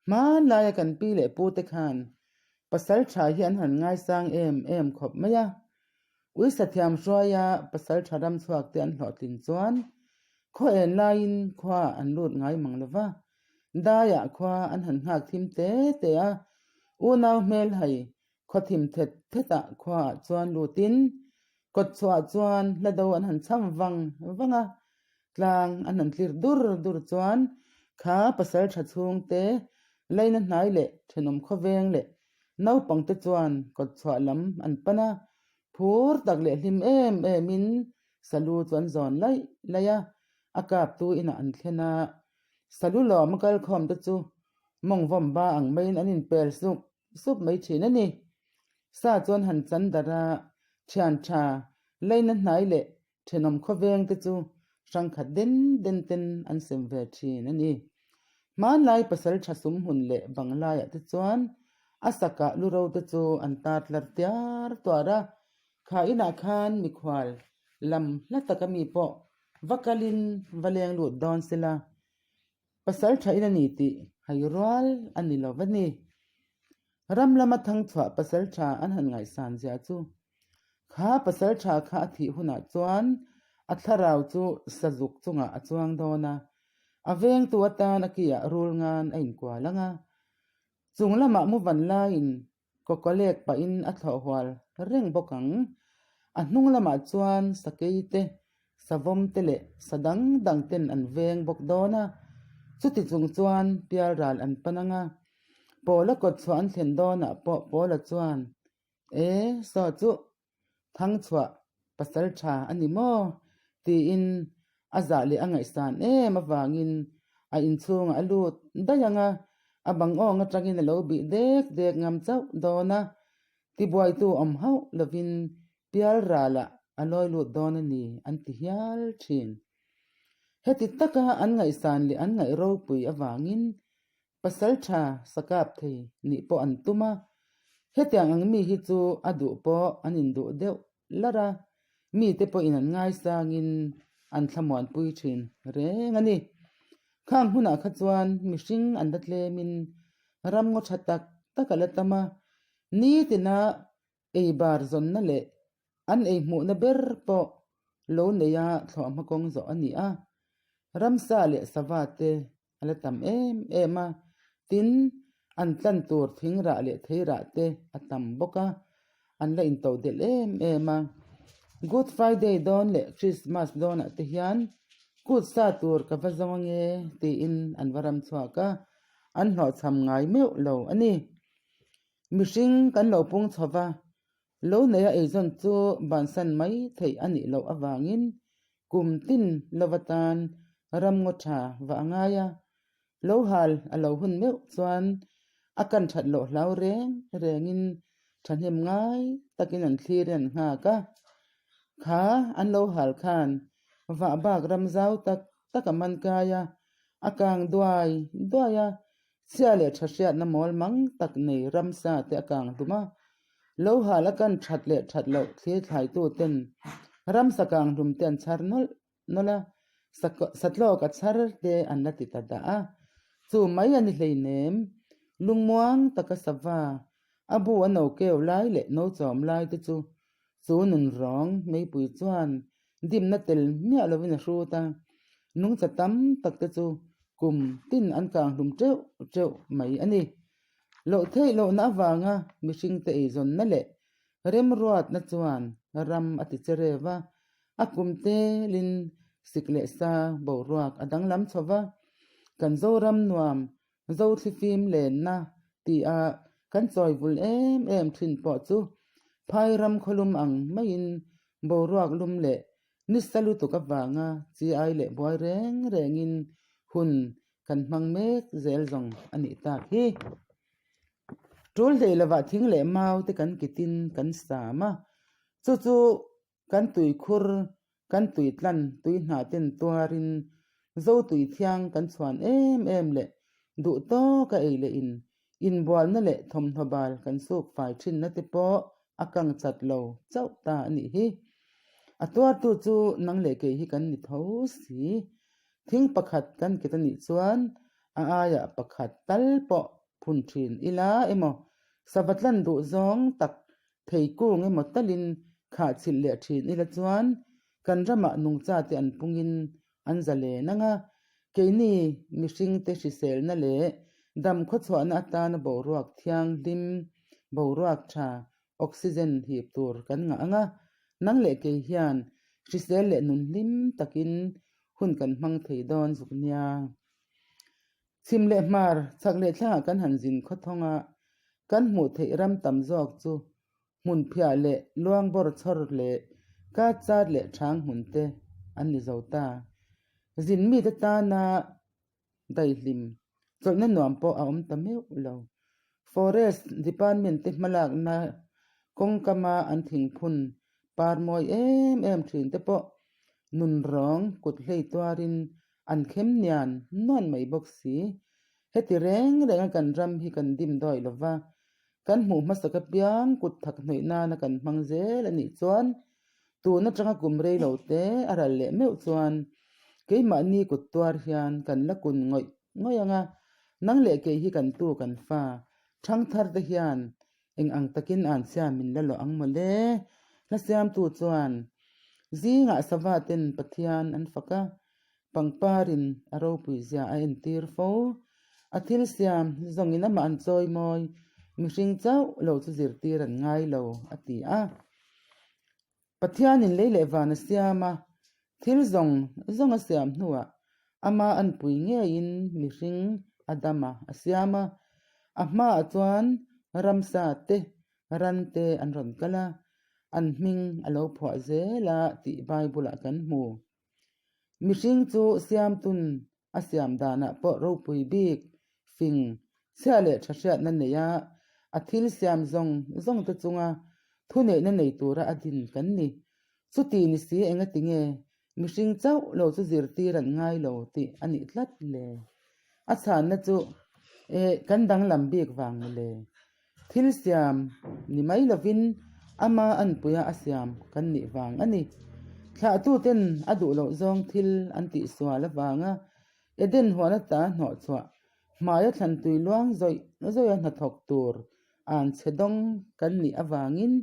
Hmanlaia kan pi leh pute khan pasal tha hi an han ngaisang em em khawp mai a. Uisathiam hruaia pasal tha ram chhuak te an hlawhtlin chuan khaw en laiin khua an lut ngai mang lo va. Daiah khua an han nghak thim te te a, unau hmel hai khaw thim thet thetah khuaah chuan lutin kawtchhuah chuan hla do an han cham vang vang a, tlang an han tlir dur dur chuan kha pasal tha chhungte laina hnai leh thenawm khawveng leh naupangte chuan kawtchhuah lam an pan a, phur tak leh hlim em emin salu chu an zawn laih laih a, a kaptu inah an thlen a, salu lawm a kalkhawm te chu mawng vawm ba ang maiin an inpel suk sup mai thin a ni. Sa chuan han chan darh a, thian tha, leina hnai leh thenawm khawveng te chu hrangkhat den den ten an sem ve thin a ni. Hmanlai pasal tha sum hun leh banglaiah te chuan a sakah lu ro te chu an tar tlar tiar tuar a, kha inah khan mikhual lam hla taka mi pawh va kalin va leng lut dawn sela. Pasal thain a ni tih hai rual a ni lo va ni. Ram lama thangchhuah pasal tha an han ngaihsan zia chu kha pasal tha kha a thih hunah chuan a thlarau chu sazuk chungah a chuang dawn a, a vengtu atan a kiah rul ngan a inkual ang a, chung lamah muvan laiin Kawkawlek pahin a thlawh hual reng bawk ang. A hnung lamah chuan sakei te, savawm te leh sa dang dang ten an veng bawk dawn a. Chuti chung chuan pialral an pan ang a. Pawla kawtchhuah an thlen dawnah pawh Pawla chuan, E, saw chu Thangchhuah pasal tha a ni maw? tiin a zah leh a ngaihsan em avangin a inchhungah a lut daih ang a, a bang awng atangin a lo bih dek dek ngam chauh dawn a, tibuaitu awm hauh lovin pialralah a lawi lut dawn a ni an ti hial thin. Heti taka an ngaihsan leh an ngaih ropui avangin Pasal tha sakap thei nih pawh an tum a, hetiang ang mi hi chu a duh pawh an induh deuh larh a, mite pawhin an ngaisangin an thlamuanpui thin reng a ni. Khang hunah kha chuan mihring an la tlemin ramngaw tha tak tak a la tam a, nitina ei bar zawnna leh an ei hmuhna ber pawh lo neia thlawhhma kawng zawh a ni a, ramsa leh sava te a la tam em em a, tin an tlan tur thing rah leh thei rah te a tam bawk a, an la into delh em em a. Good Friday dawn leh Christmas dawnah te hian kut sa tur ka va zawng ange tiin an va ram chhuak a, an hlawhchham ngai meuh lo a ni. Mihring kan lo pung chho va, lo neia eizawn chu bansan mai theih a nih loh avangin kum tin lova tan ramngaw tha va a ngai a. Lo hal a lo hun meuh chuan a kan that loh hlau reng rengin thahnem ngai takin an thlir in an nghak a. Kha an lo hal khan vah bak ram zau tak tak a man kai a, a kang duai duai a, Chhia leh tha hriatna mawl mang tak nei ramsa te a kang hlum a, lo hal a kan that leh that loh thlir thlaitu ten ramsa kang hlum te an chhar nawlh nawlh a, satlawk a chhar te an la ti ta dah a, chu mai a ni hleinem, lungmuang taka sava a bu a no keu lai leh no chawm lai te chu chu nun rawng meipui chuan Dimna tel miah lovin a hrut a, nungcha tam tak te chu kum tin an kang hlum teuh teuh mai a ni. Loh theih lohna avanga mihringte eizawnna leh remruatna chuan ram a ti che rev a, a kum telin sik leh sa boruak a danglam chho va, kan Zoram nuam Zothlifim lenna tia kan chawivul em em thin pawh chu phai ram khawlum ang maiin boruak lum leh nisa lutuk avanga chi ai leh buai reng rengin hun kan hmang mek zel zawng a nih tak hi. Tul hlei lovah thing leh mau te kan kitin kan sam a, chu chu Kan tuikhur, kan tuitlan tui hnah ten tuarin zo tui thiang kan chhuan em em leh duh tawk a ei leh in inbualna leh thawmhnaw bal kan suk fai thinna te pawh a kang chat lo chauh ta a nih hi. A tuartu chu nang leh kei hi kan ni tho si. Thing pakhat kan kit a nih chuan a aiah pakhat tal pawh. phun thin ila emaw, sava tlan duh zawng tak thei kung emaw talin khah chhilh leh thin ila chuan kan ramah nungcha te an pungin an za len ang a, keini mihringte hriselna leh dam khawchhuahna atana boruak thianghlim, boruak tha, oxygen hip tur kan ngah ang a, nang leh kei hian hrisel leh nun hlim takin hun kan hmang thei dawn zuk nia. Chhim leh hmar, chhak leh thlangah kan han zin khawthawng a, kan hmuh theih ram tam zawk chu hmun phiah leh luang bawr chhawr leh kat chat leh thang hmun te an ni zo ta. Zin mite tana daihlim chawlhna nuam pawh a awm ta meuh lo. Forest Department te hmalakna kawngkama an thingphun par mawi em em thin te pawh nunrawng kut hlei tuarin an khem nian nuan mai bawk si. Heti reng renga kan ram hi kan dim dawi lo va, kan hmuh hmasak apiang kut thak hnawih nana kan hmang zel a nih chuan tun atanga kum rei lo te a ral leh meuh chuan keimahni kut tuar hian kan la kun ngawih ngawih ang a, nang leh kei hi kan tu kan fa thangthar te hian Eng ang takin an siam min la loh ang maw le? Hla siamtu chuan zingah sava ten Pathian an fak a, pangparin a ropui zia a entir fo. A thil siam zawngin amah an chawi mawi, mihring chauh lo chu zirtir an ngai lo, a ti a. Pathianin lei leh van a siam a, thil zawng zawng a siam hnuah ama anpui ngeiin mihring a dam a, a siam a. A hmaah chuan ramsa te, ran te an rawn kal a, an hming a lo phuah zel a tih Bible-ah kan hmu. Mihring chu siamtun a siam danah pawh ropui bik, fing, chhia leh tha hriatna nei a, a thil siam zawng zawng te chunga thuneihna nei tura a din kan ni. Chuti ni si engati nge mihring chauh lo chu zirtir an ngai lo tih a nih tlat le? A chhanna chu eh kan danglam bik vang maw le? Thil siam ni mai lovin ama anpuia a siam kan nih vang a ni. Thlahtuten a duh loh zawng thil an tihsual avanga Eden huan ata hnawhchhuah hmaia thlantui luang zawih zawih a hnathawk tur an chhe dawng kan nih avangin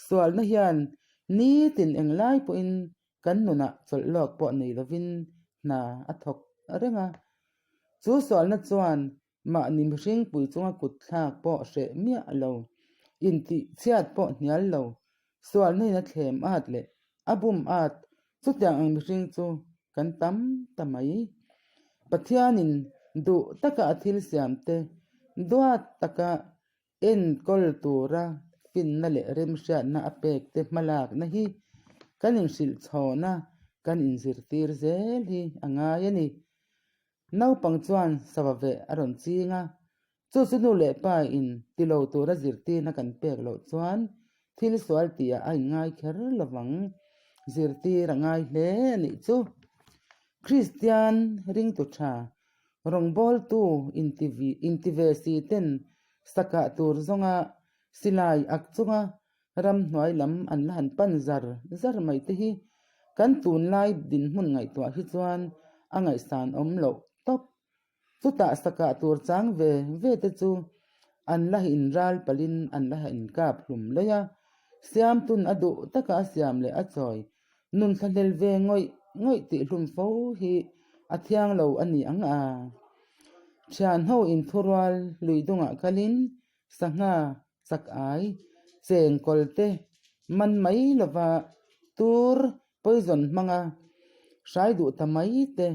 sualna hian nitin englai pawhin kan nunah chawlh lawk pawh nei lovin hna a thawk reng a. Chu sualna chuan Mahni mihring pui chunga kut thlak pawh hreh miah lo, intih chhiat pawh hnial lo, sualna in a thlem at leh a bum at, chutiang ang mihring chu kan tam ta mai. Pathianin duh taka a thil siam te duat taka enkawl tura finna leh remhriatna a pek te hmalakna hi kan inhrilh chhawn a, kan inzirtir zel hi a ngai a ni. Naupang chuan sava veh a rawn ching a, chu chu nu leh pa in ti lo tura zirtirna kan pek loh chuan thil sual tih ah a inngai kher lovang. Zirtir a ngai hle a nih chu. Kristian ringtu tha, rawngbawltu inti ve si ten sakah tur zawnga silai ak chunga ramhnuai lam an la han pan zar zar mai te hi kan tunlai dinhmun ngaihtuah hi chuan a ngaihsan awm loh tawp. Chutah sakah tur chang ve ve te chu an la inral palhin an la inkap hlum laih a, siamtun a duh taka a siam leh a chawi nun thlahlel ve ngawih ngawih tih hlum fo hi a thiang lo a ni ang a. Thianho inthurual lui dungah kalin Sangha chak ai cheng kawl te man mai lova tur poison hmanga hrai duh ta mai te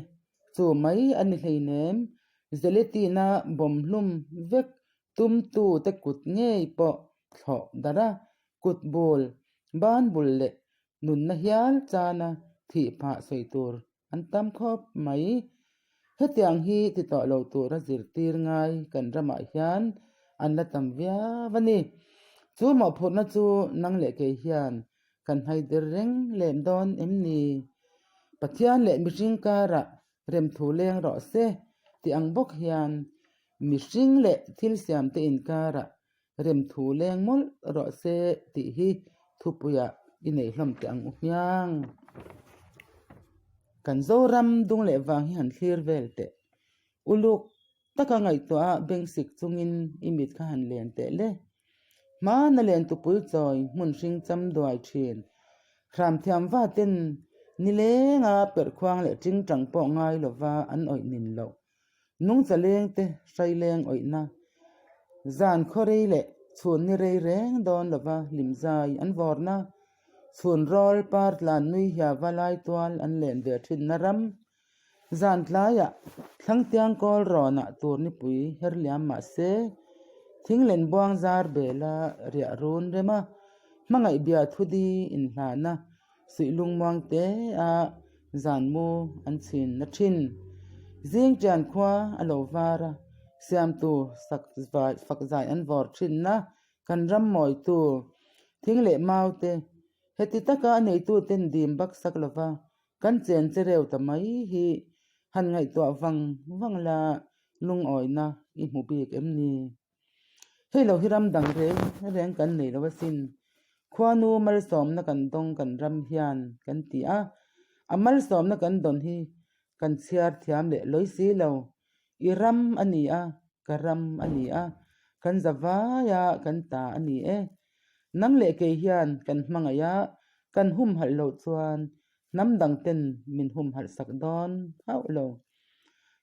chu mai a ni hleinem Zeletina bawmhlum vek tumtu te kut ngei pawh thlawh darh a, kut bul, ban bul leh nunna hial chana thih phah sawi tur an tam khawp mai. Hetiang hi ti tawh lo tura zirtir ngai kan ramah hian an la tam viau a ni. Chu mawhphurhna chu nang leh kei hian kan haider reng lem dawn em ni? Pathian leh mihring karah remthu leng rawh se tih ang bawk hian mihring leh thil siamte inkarah Remthu leng mawlh rawh se tih hi thupuiah i nei hlawm teh ang u hmiang. Kan Zoram dung leh vang hi han thlir vel teh. Uluk Taka ngaihtuah a bengsik chungin i mit kha han len teh le. Hmana len tupui chawi hmun hring cham duai thin. Hram thiam va ten nilenga perhkhuang leh tingtang pawh ngai lova an awih nin loh. Nungcha leng te hrai leng awihna. Zan khaw rei leh chhun ni rei reng dawn lova hlimzai an vawrna. Chhun rawl par tlan nui hiava lai tual an len ve thinna ram. Zan tlaiah Thlangtiang kawl rawnah tur nipui her liam mah se, thinglen buang zar bela riah run rem a, hmangaih bia thudi inhlana suih lungmuang te a zan mu an chhin na thin. Zing tian khua a lo var a, siamtu sak fak zai an vawr thinna kan ram mawitu thing leh mau te heti taka a neituten dim bak sak lova Kan chen che reu ta mai hi han ngaihtuah vang vang la lungawina i hmu bik em ni? Hei lo hi ram dang reng reng kan nei lo asin. Khuanu malsawmna kan dawng kan ram hian kan ti a, a malsawmna kan dawn hi kan chhiar thiam leh lawi si lo. I ram a ni a, ka ram a ni a, kan za vaia kan ta a ni e. Nang leh kei hian kan hmangaih a, kan humhalh loh chuan hnam dang ten min humhalh sak dawn hauh lo.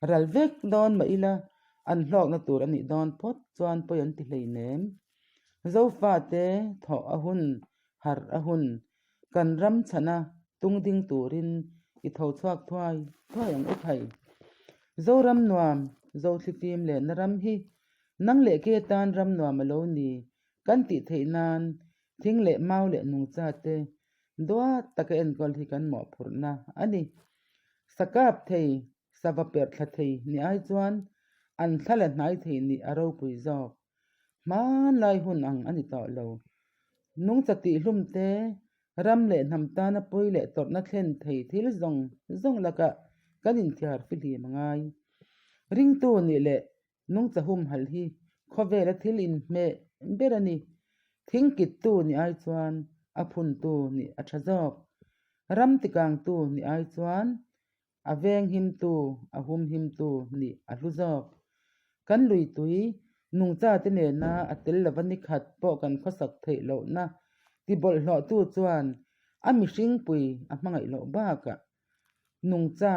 Ral vek dawn mah ila an hlawkna tur a nih dawn phawt chuan pawi an ti hleinem. Zofate thawh a hun, harh a hun, kan ram chhana tung ding turin i tho chhuak thuai thuai ang u thai. Zoram nuam, Zothlifim lehna ram hi nang leh ke tan ram nuam a lo ni Kan tih theih nan thing leh mau leh nungcha te duat taka enkawl hi kan mawhphurhna a ni. Sakap thei, sava perh thla thei ni ai chuan an thla la hnai thei nih a ropui zawk. Hmanlai hun ang a ni tawh lo. Nungcha tihhlum te, ram leh hnam tana pawi leh tawrhna thlen thei thil zawng zawng lakah kan inthiar fihlim a ngai. Ringtu nih leh Nungcha humhalh hi khawvela thil inhmeh ber a ni. Thing kittu nih ai chuan a phuntu nih a tha zawk. Ram tikangtu nih ai chuan a venghimtu, a humhimtu nih a hlu zawk. Kan lui tui nungcha te nena a tel lova nikhat pawh kan khawsak theih lohna tibawlhhlawhtu chuan a mihringpui a hmangaih loh bakah nungcha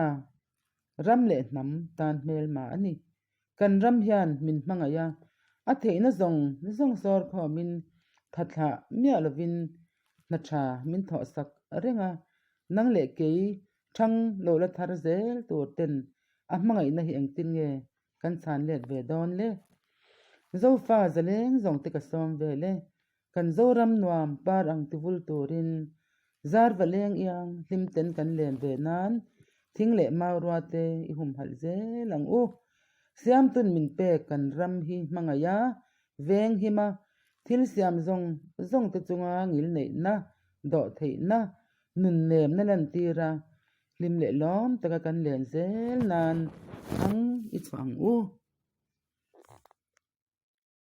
Ram leh hnam tan hmelma a ni. Kan ram hian min hmangaih a, a theihna zawng zawng sawr khawmin tha thlah miah lovin hna tha min thawhsak reng a, nang leh kei thang lo la thar zel tur ten a hmangaihna hi engtin nge kan chhan let ve dawn le? Zofa zaleng zawng te ka sawm vel e, Kan Zoram nuam par ang ti vul turin zarva leng iang hlim ten kan len ve nan thing leh mau rua te i humhalh zel ang u. Siamtun min pek kan ram hi hmangaih a, veng him a, thil siam zawng zawng te chunga ngil neihna, dawh theihna, nun nemna lantir a, hlim leh lawm taka kan len zel nan thang i chhuah ang u.